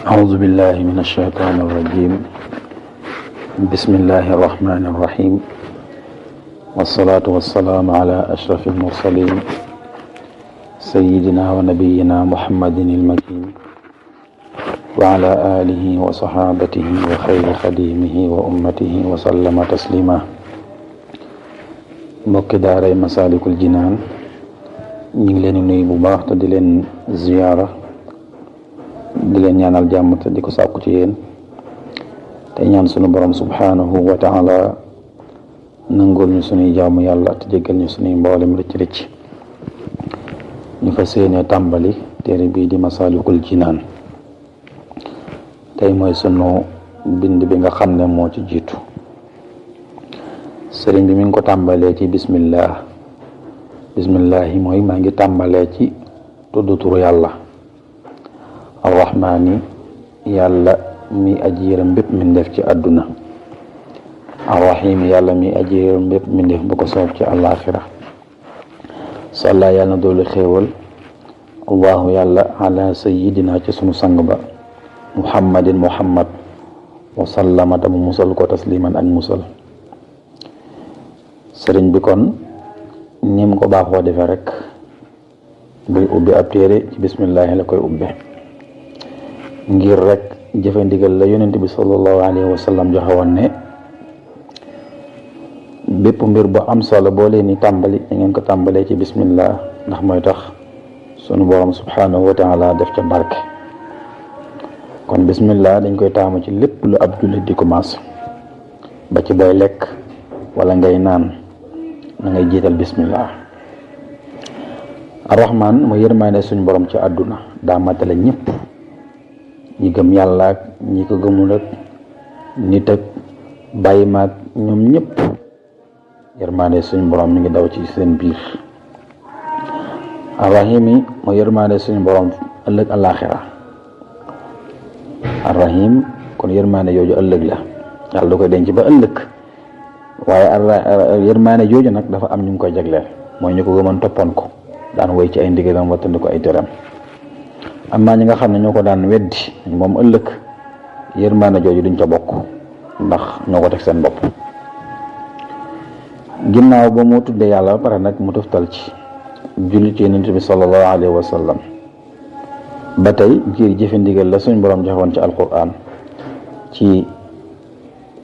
أعوذ بالله من الشيطان الرجيم. بسم الله الرحمن الرحيم، والصلاة والسلام على أشرف المرسلين سيدنا ونبينا محمد المكين وعلى آله وصحابته وخير خديمه وأمته وسلم تسليما. mbokki daaray Masaalikul Jinaan ñu ngi leen di nuyu bu baax te di leen ziyaara, di leen ñaanal jàmm te di ko sàkku ci yéen, te ñaan sunu borom subhanahu wa taala nangul ñu sunuy jaamu yàlla te jéggal ñu sunuy mboolem rëcc-rëcc. ñu fas yéene tàmbali téere bii di Masaalikul Jinaan. tey mooy sunu bind bi nga xam ne moo ci jiitu. sëriñ bi mi ngi ko tàmbalee ci bismillah. bismillahi mooy maa ngi tàmbalee ci tudd turu yàlla arrahmaani, yàlla mi aji yërëm bépp mbindeef ci àdduna, arrahim, yàlla mi aji yërëm bépp mbindeef bu ko soob ci àllaaxira. salla yàlla na doolu xéewal allahu yàlla ala sayidina ci sunu sang ba muhammadin muhammad wa sallama ta mu musal ko tasliman ak musal. sëriñ bi kon nim ko baaxoo defee rek buy ubbi ab téere ci bismillahi la koy ubbe, ngir rek jëfe ndigal la yonent bi sallallahu alayhi wa sallam joxe woon ne bépp mbir bu am solo boo leen di tàmbali da ngeen ko tàmbalee ci bismillah, ndax mooy tax sunu borom subhanahu wa taala def ca barke. kon bismillah dañ koy taamu ci lépp lu ab jullit di commencé, ba ci booy lekk wala ngay naan na ngay jiital bismillah. arrahman mooy yërmaande suñ borom ci àdduna, daa matale ñëpp, ñi gëm yàlla ak ñi ko gëmul ak nit ak bàyyi maag ñoom ñëpp yërmaande suñ borom mi ngi daw ci seen biir. arrahim yi mooy yërmaande suñ borom ëllëg àllaaxira. arrahim kon yërmaande jooju ëllëg la, yàlla da koy denc ba ëllëg, waaye yërmaane jooju nag dafa am ñu ngi koy jagleel, mooy ñu ko gëmoon toppoon ko, daan woy ci ay ndigalam wattandi ko ay teram. amaa ñi nga xam ne ñoo ko daan weddi moom ëllëg yërmaane jooju duñ ca bokk, ndax ñoo ko teg seen bopp. ginnaaw ba mu tuddee yàlla ba pare nag mu toftal ci julli ci yonent bi sallallahu alayhi wa sallam, ba tey ngir jëfe ndigal la suñ borom joxewoon ci alquran ci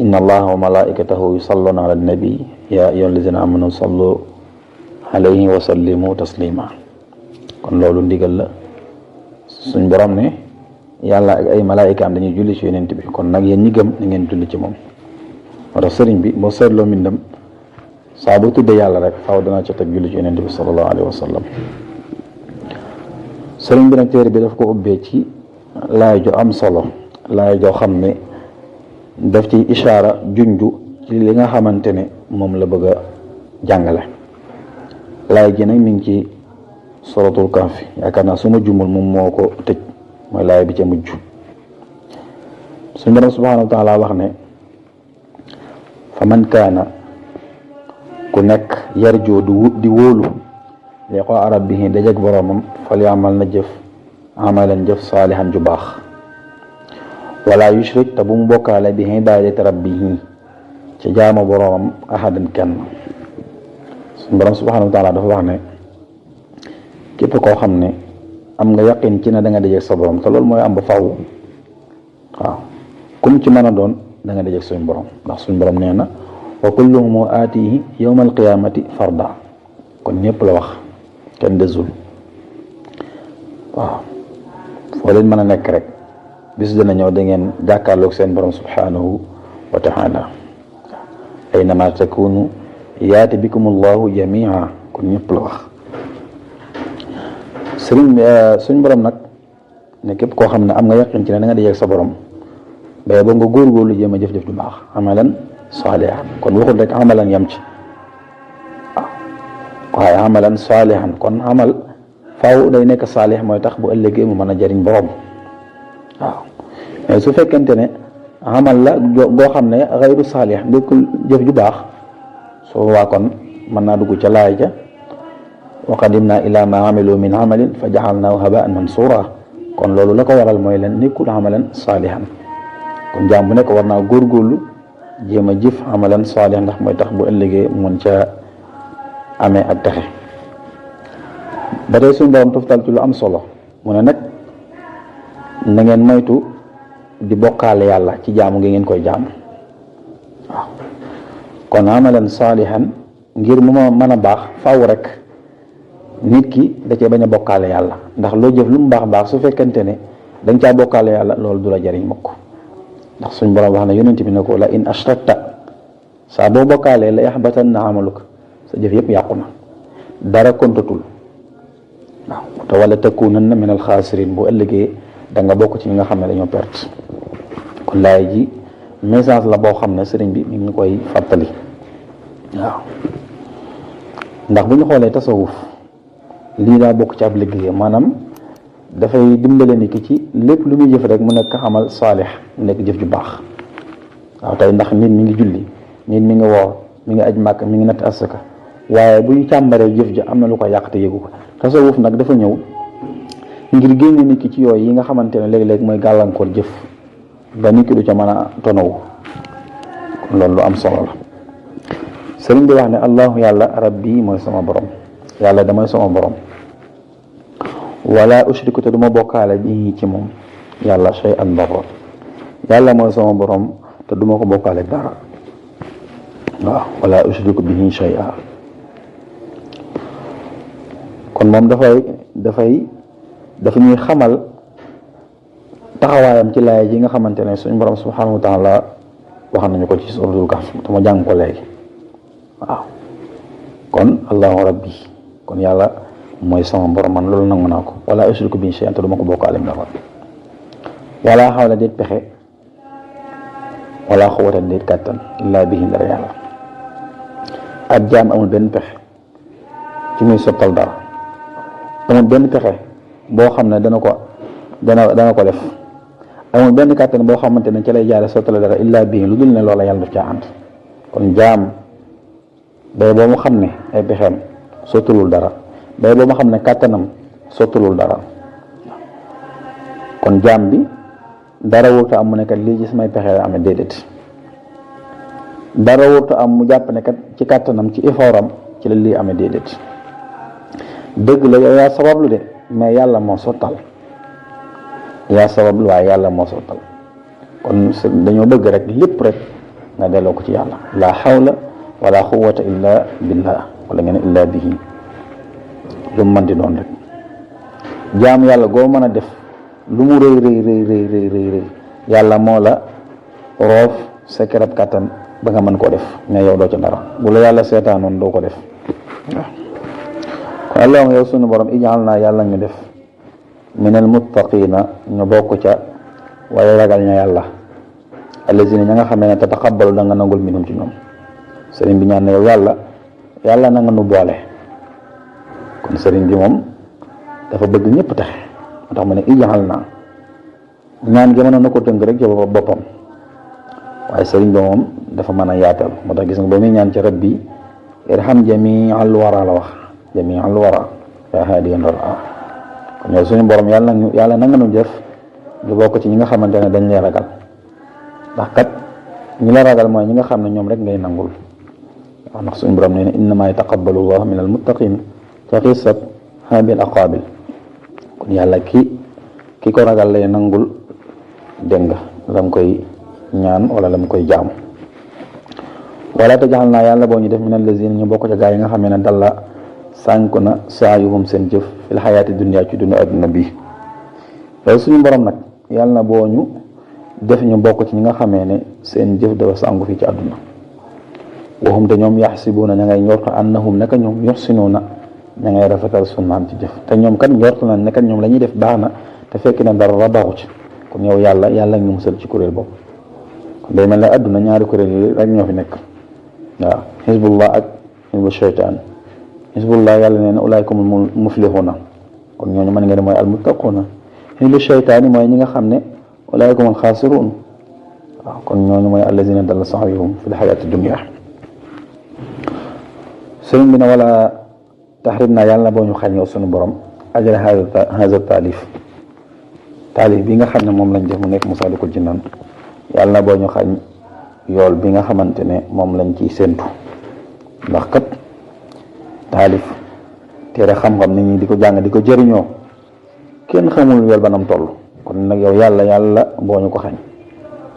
inna allaha wa malaikatahu yusalluna ala nabi ya ayyuha allazina amanu sallu alayhi wa sallimu taslima. kon loolu ndigal la suñ borom ne yàlla ak ay malaikaam dañuy julli ci yonent bi, kon nag yéen ñi gëm na ngeen julli ci moom. moo tax sëriñ bi boo seetloo mbindam saa bu tuddee yàlla rek faaw dana ca teg julli ci yonent bi sallallahu alayhi wa sallam. sëriñ bi nag téere bi daf ko ubbee ci laay jo am solo, laay joo xam ne daf ci ishaara junju ci li nga xamante ne moom la bëgg a jàngale. laay ji nag mi ngi ci suratul kahfi, yaakaar naa su ma jumul moom moo ko tëj, mooy laay bi ca mujj. suñu borom subhanahu wa taala wax ne fa man kaana ku nekk yarjoo di wóolu liqaa rabbihi dajeg boroomam fal yaamal na jëf amalan jëf saalihan ju baax, wala yushrik te bu mu bokkaale bi ibaadati rabbihi ci jaamu boroomam ahadan kenn. suñu borom subhanahu wa taala dafa wax ne képp koo xam ne am nga yaqin ci ne da nga dajeeg sa borom, te loolu mooy am ba faw. waaw kum ci mën a doon da nga dajeeg suñu borom, ndax suñu borom nee na wa kulluhum aatihi yawma alqiyamati farda. kon ñëpp la wax, kenn desul. waaw foo leen mën a nekk rek bis dina ñëw da ngeen jàkkaarloog seen borom subhanahu wa taala. aynama takunu yaati bikum allahu jamia. kon ñëpp la wax. sëriñ suñ borom nag ne képp koo xam ne am nga yaqin ci ne da nga di yegg sa borom, ba nga góorgóorlu jéem a jëf-jëf du baax, amalan saalihan. kon waxul rek amalan yam ci, waaye amalan saalihan. kon amal faaw day nekk saalih, mooy tax bu ëllëgee mu mën a jariñ borom. waaw mais su fekkente ne amal la goo xam ne xayru saalih, nekkul jëf ju baax, soo waa kon mën naa dugg ca laay ja wa qadimna ila ma amilu min amalin fa jaxalnaahu habaan mansura. kon loolu la ko waral mooy lan nekkul amalan saalihan kon jaam bu nekk war naa góorgóorlu jéem a jëf amalan saalihan ndax mooy tax bu ëllëgee mën ca amee ak texe. ba tey suñu borom toftal ci lu am solo mu ne nag na ngeen moytu di bokkaale yàlla ci jaamu gi ngeen koy jaamu waaw kon amalan saalihan ngir mu ma mën a baax faaw rek nit ki da cee bañ a bokkaale yàlla ndax loo jëf lu mu baax baax su fekkente ne da nga caa bokkaale yàlla loolu du la jariñ mukk ndax suñ borom wax na yonent bi ne ko la in ashrakta saa boo bokkaalee la yaxbatanna amaluk sa jëf yëpp yàqu na dara kontatul waaw te wala takunanna min alxaasirin bu ëllëgee da nga bokk ci ñi nga xam ne dañoo perte kon laay ji message la boo xam ne sëriñ bi mi ngi koy fàttali waaw ndax bu ñu xoolee tasawuf lii daa bokk ci ab liggéey maanaam dafay dimbale ni ki ci lépp lu muy jëf rek mu nekk amal saalix mu nekk jëf ju baax waaw tey ndax nit mi ngi julli nit mi ngi woor mi ngi aj màkk mi ngi natt asaka waaye bu ñu càmbaree jëf ja am na lu ko yàq te yëgu ko tasawuf nag dafa ñëw ngir génne nit ki ci yooyu yi nga xamante ne léeg-léeg mooy gàllankoor jëf ba nit ki du ca mën a tonawu kon loolu lu am solo la sëriñ bi wax ne allahu yàlla rabbi mooy sama borom yàlla damay sama borom wala ushriku te du ma bokkaale bi ci moom yàlla shay'an dara yàlla mooy sama borom te du ma ko bokkaale dara waaw wala ushriku bihi shay'a kon moom dafa ñuy xamal taxawaayam ci laay ji nga xamante ne suñu borom subhanahu wa taala wax nañu ko ci suratul kahf te ma jàng ko léegi waaw kon allahu rabbi kon yàlla mooy sama borom man loolu nangu naa ko wala ushriku bihi shay'an te du ma ko bokkaale dara wala xawla déet pexe wala xuwata déet kàttan illaa bihi dara yàlla ak jaam amul benn pexe ci muy sottal dara amul benn pexe boo xam ne dana ko def amul benn kàttan boo xamante ne ci lay jaare sottale dara illaa bihi lu dul ne loola yàlla daf caa ànd kon jaam bay boo mu xam ne ay pexeem sottalul dara bay boo mu xam ne kàttanam sottalul dara kon jaam bi dara wurta am mu ne kat lii ci samay pexe la amee déedéet dara wurta am mu jàpp ne kat ci kàttanam ci effortam ci la lii amee déedéet dëgg la yow yaa sabablu de mais yàlla moo sottal yaa sabablu waaye yàlla moo sottal kon dañoo bëgg rek lépp rek nga delloo ko ci yàlla la hawla wala quwwata illa billah wala ngeen illa bihi lu mu mën di doon rek jaam yàlla goo mën a def lu mu rëy yàlla moo la roof sa kerab kàttan ba nga mën koo def mais yow doo ca dara bu la yàlla seetaanoon doo ko def waaw kon allahumma yow sunu borom ijaal naa yàlla ñu def minal muttaqina ñu bokk ca waaye ragal ña yàlla allazina ña nga xam ne tataqabbalu da nga nangul minhum ci ñoom sëriñ bi ñaan na yow yàlla na nga nu boole kon sëriñ bi moom dafa bëgg ñëpp taxe moo tax mu ne ijaal naa ñaan gi mënoon na ko tënk rek ci boppam waaye sëriñ bi moom dafa mën a yaatal moo tax gis nga ba muy ñaan ci rabbi irham jami'al wara la wax jami'al wara yaa haadiyan raa kon yow suñu borom yàlla na nga nu def ñu bokk ci ñi nga xamante ne dañ lay ragal ndax kat ñi la ragal mooy ñi nga xam ne ñoom rek ngay nangul waaw ndax suñu borom nee na innama yataqabbalu llahu min al muttaqin ca xisat habil aqabil kon yàlla ki ko ragal lay nangul dégg nga lam koy ñaan wala lam koy jaamu wala tajaxal naa yàlla boo ñu def min allazina ñu bokk ca gaa yi nga xam ne dalla sànk na saayuhum seen jëf fil xayaati dunya ci dund adduna bi loolu suñu borom nag yàlla na boo ñu def ñu bokk ci ñi nga xamee ne seen jëf dafa sànku fii ci àdduna waxum te ñoom yaxsibuuna ña ngay njort annahum naka ñoom yuxsinuuna ña ngay rafetal sunnaam ci jëf te ñoom kat njort na ne kat ñoom la ñuy def baax na te fekk na dara baaxu ci kon yow yàlla ñu musal ci kuréel boobu kon day mel ne àdduna ñaari kuréel yi rek ñoo fi nekk waaw xisbullah ak xisbu sheytaan xisbullah yàlla nee na ulaa'ikumul muflixuuna kon ñooñu mën nga ne mooy almuttaquuna xisbu sheytaan yi mooy ñi nga xam ne ulaa'ikumul xaasiruun waaw kon ñooñu mooy allazina dalla sa'yuhum fil xayaati dunya sëriñ bi ne wala taxrim naa yàlla boo ñu xañ yow sunu borom ajra haza taalif taalif bi nga xam ne moom lañ def mu nekk Masaalikul Jinaan yàlla na boo ñu xañ yool bi nga xamante ne moom lañ ciy séntu, ndax kat taalif téere xam-xam nit ñi di ko jàng di ko jëriñoo kenn xamul yool banam toll. kon nag yow yàlla boo ñu ko xañ.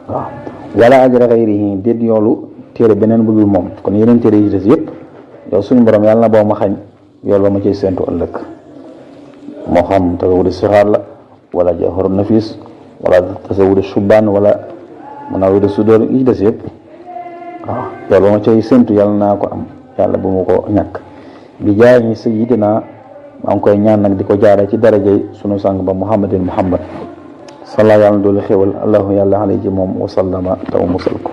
waaw wala ajra xayrihi déet yoolu téere beneen bu dul moom. kon yeneen téere yi des yëpp yow suñu borom yàlla na boo ma xañ yool ba ma ciy séntu ëllëg, moo xam tasawudu sixaar la wala jawharu nafis wala tasawudu shubaan wala munawwiru sudur yi des yëpp waaw yool ba ma ciy séntu yàlla naa ko am, yàlla bu ma ko ñàkk. bi jaay ñi sayyidina maa ngi koy ñaan nag di ko jaare ci darajay sunu sang ba muhammadin muhammad salla yàlla doolu xéwal allahu yàlla alay ji moom wasallama taw musal ko.